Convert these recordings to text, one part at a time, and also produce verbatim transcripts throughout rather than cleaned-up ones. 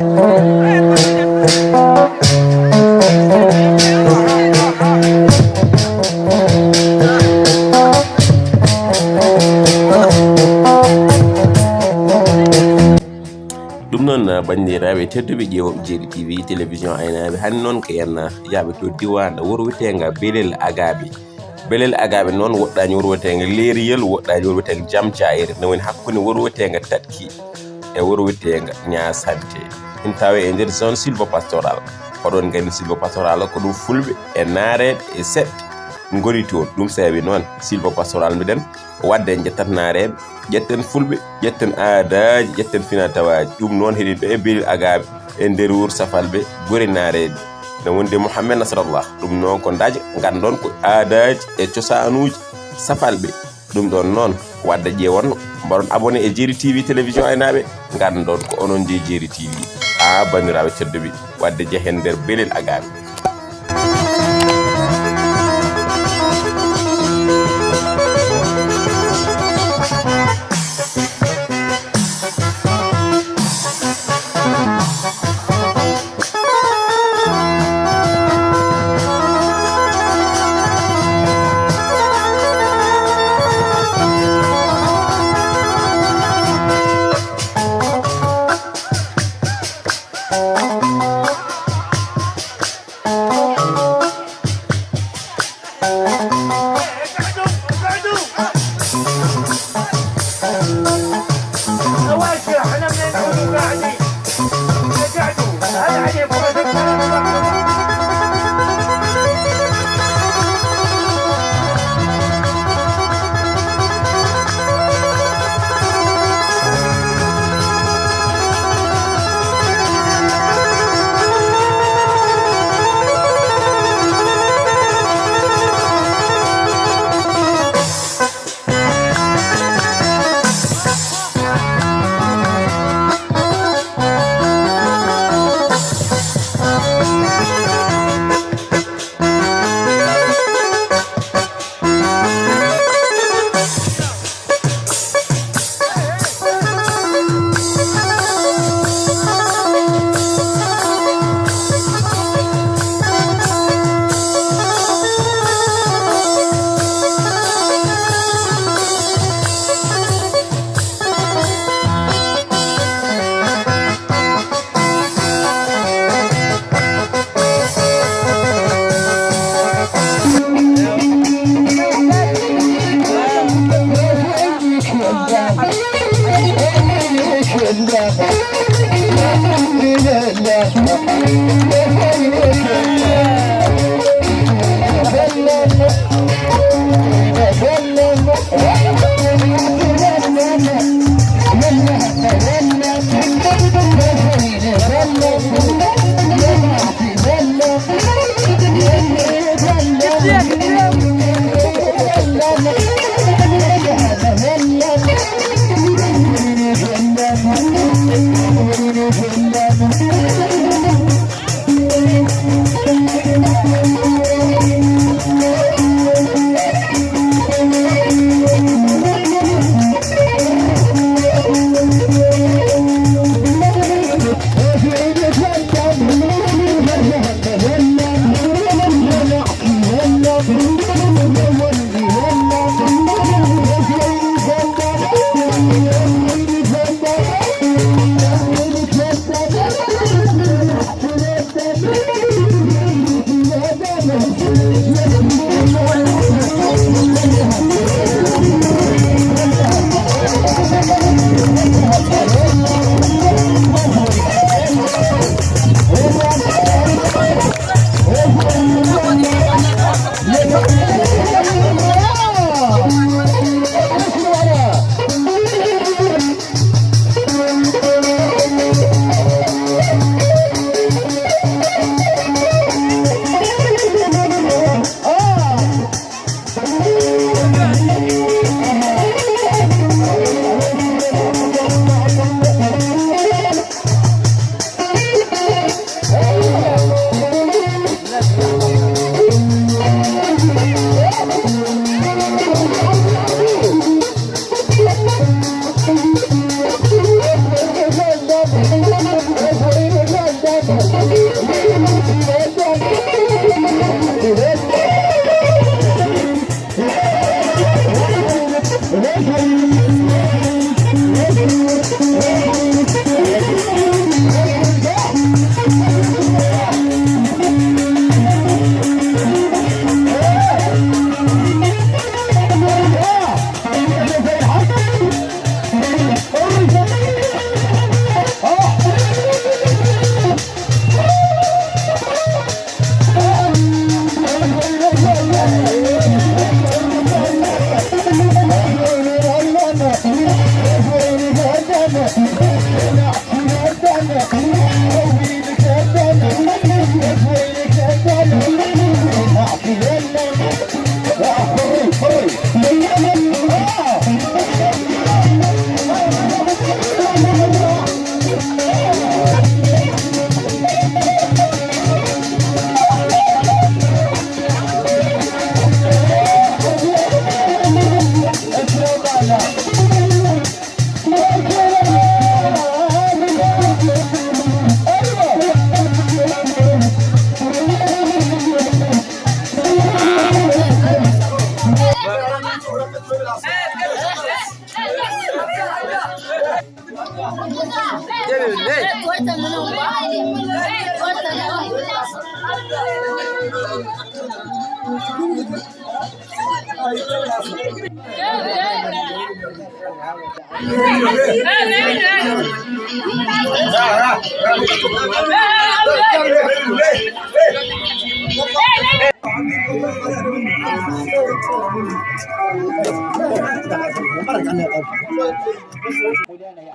Ɗum noon, banndiraaɓe tedduɓe ƴeewooɓe Jeeri T V, télévision aynaaɓe, hannde noon ko en yaaɓe to diiwaan wuro wiyeteengo Belel Agaaɓe. Belel Agaaɓe noon woɗɗaani wuro wiyeteengo Leeriyel, woɗɗaani wuro wiyeteengo Jam Caayre, ne woni hakkunde wuro wiyeteengo Taɗki e wuro wiyeteengo Ñaasante. Ina tawee e nder zone sylvopastoral. Oɗon nganndi sylvopastoral ko ɗum Fulɓe e Naareeɓe e Seɓɓe ngoni toon. Ɗum saabi noon sylvopastoral mbiɗen waɗde en ƴettat Naareeɓe, ƴetten Fulɓe, ƴetten aadaaji, ƴetten finaa-tawaaji. Ɗum noon heɗen ɗo e Belel Agaaɓe e nder wuro Safalɓe, Gure Naareeɓe. No wonde Mouhamed Nasrallah. Ɗum noon ko ndaje, nganndon ko aadaaji e cosaanuuji Safalɓe. Ɗum ɗoon noon, waɗde ƴeewon, mbaɗon abonné e Jeeri T V télévision aynaaɓe, nganndon ko onon njeyi Jeeri T V. A banndiraaɓe tedduɓe, waɗde jehen nder Belel Agaaɓe.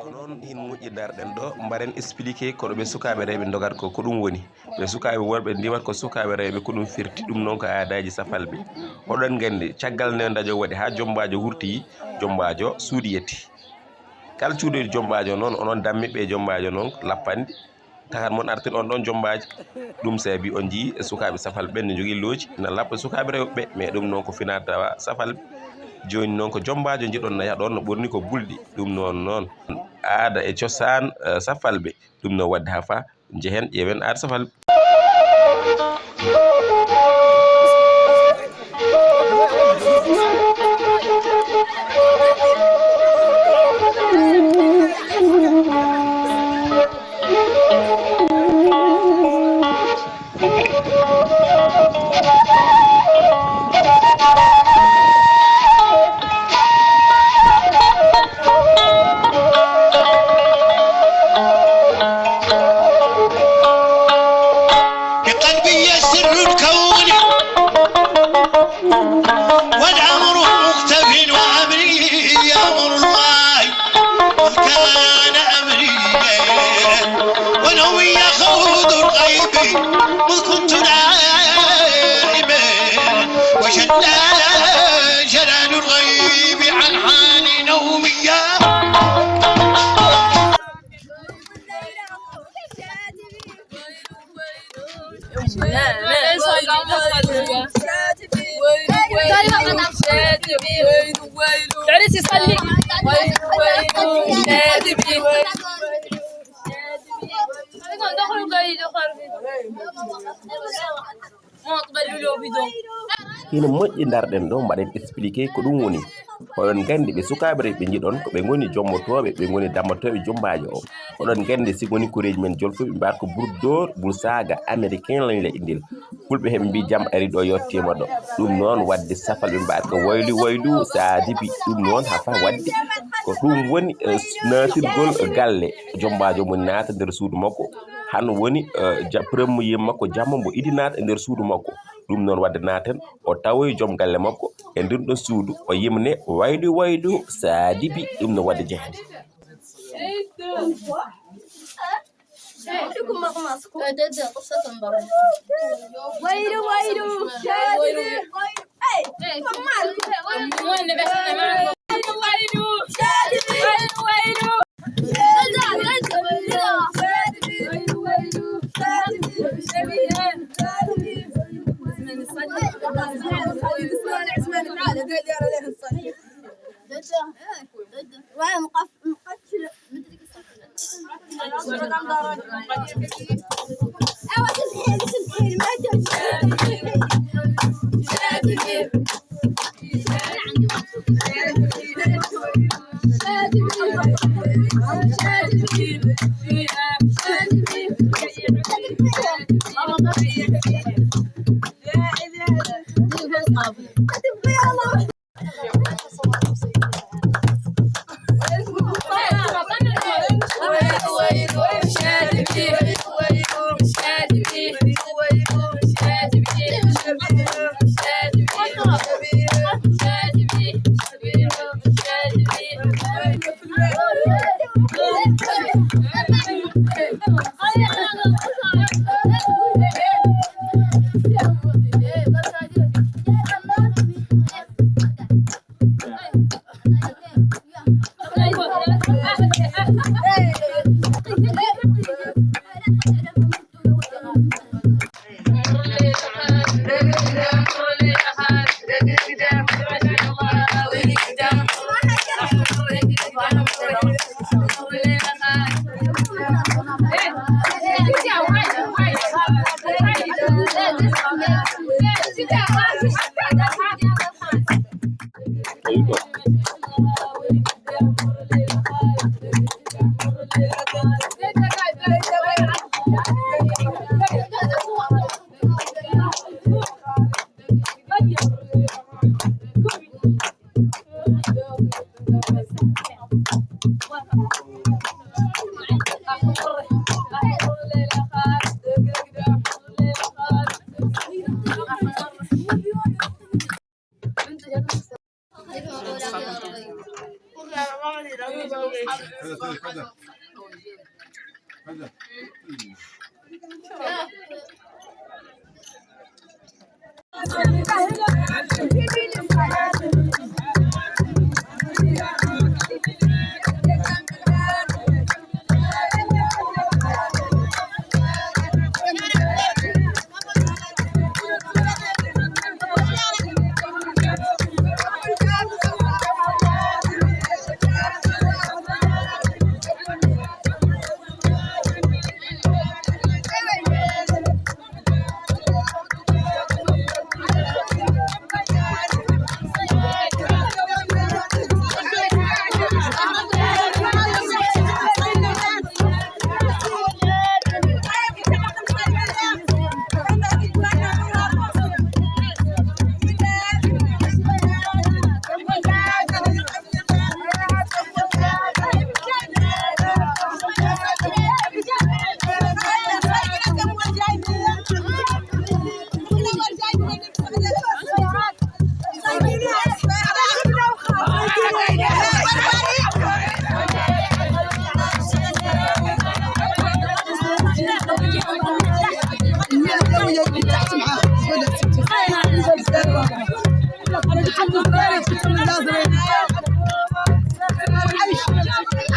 Ko noon hin moƴƴi ndarɗen ɗo, mbaɗen expliqué ko ɗo ɓe sukaaɓe rewɓe ndogat ko, ko ɗum woni. Ɓe sukaaɓe worɓe ndiwat ko sukaaɓe rewɓe, ko ɗum firti. Ɗum noon ko aadaaji safalɓe. Oɗon nganndi, caggal nde ndajo waɗi haa jombaajo wurtoyi, jombaajo suuɗi yetti. Kala cuuɗoyɗo jombaajo noon, onon dammiɓɓe e jombaajo noon, lappanɗe, takat mon artir on ɗon jombaajo. Ɗum saabi on njii e sukaaɓe safalɓe ɓen no njogii looji, na lappa sukaaɓe rewɓe, mais ɗum noon ko finaa tawa safalɓe. Jooni noon ko jombaajo njiɗon na yaha ɗon, no ɓurni ko bulɗi. Ɗum noon, noon aada e cosaan, eh, safalɓe. Ɗum no waɗde haa fa njehen, ƴeewen aada safalɓe. بقلبي سر الكون والأمر مختف وأمري أمر الله. كان أمري ولو يخوض الغيب مذ كنت نائما، وشل جلال الغيب عن حال نومي. تعالي صلي. Hino moƴƴi ndarɗen ɗo, mbaɗen expliqué ko ɗum woni. Oɗon nganndi ɓe sukaaɓe rewɓe njiɗon ko ɓe ngoni jombotooɓe, ɓe ngoni dammatooɓe jombaajo o. Oɗon nganndi si woni koreeji men jolfuɓe mbaɗa ko bul dóor, bul saaga, américain lañ lay indil. Fulɓe heɓe mbii jam ari ɗo yettiima ɗo. Ɗum noon waɗde safalɓe mbaɗa ko waylu waylu, saadibi. Ɗum noon haa fa waɗde ko ɗum woni, eh, naatirgol galle. Jombaajo mo naata nder suudu makko. Hano woni, eh, ja-, premier makko jamma mbo idi naata nder suudu makko. Ɗum noon waɗde naaten, o tawoyi joom galle makko e ndin ɗon suudu, o yimne waylu waylu saadibi. Ɗum no waɗde jehde. Waylu waylu saadibi.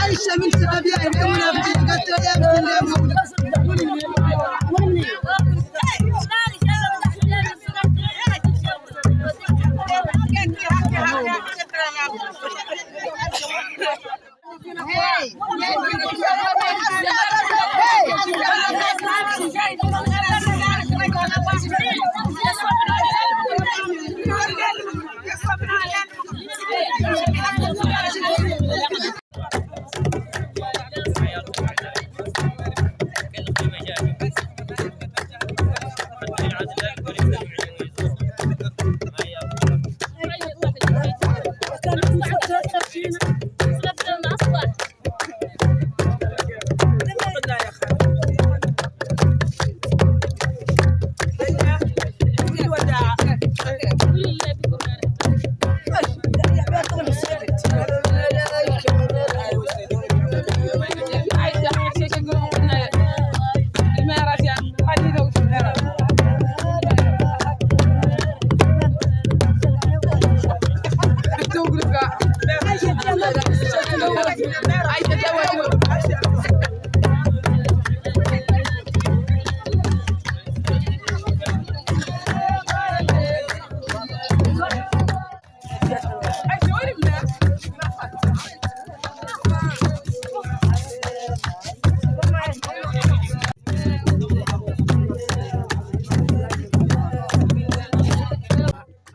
عايشة من شباب يا عيني، ولا في جهة يا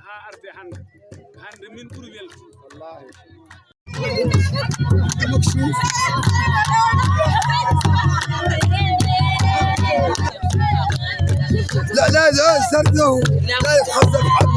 Haa arde hannde, hannde min ɓuri weltude. Wallaahi. لا، لا، لا، سرده. لا يخزف حد.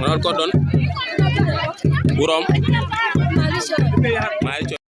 Onon ko ɗon? Ɓurom? Maali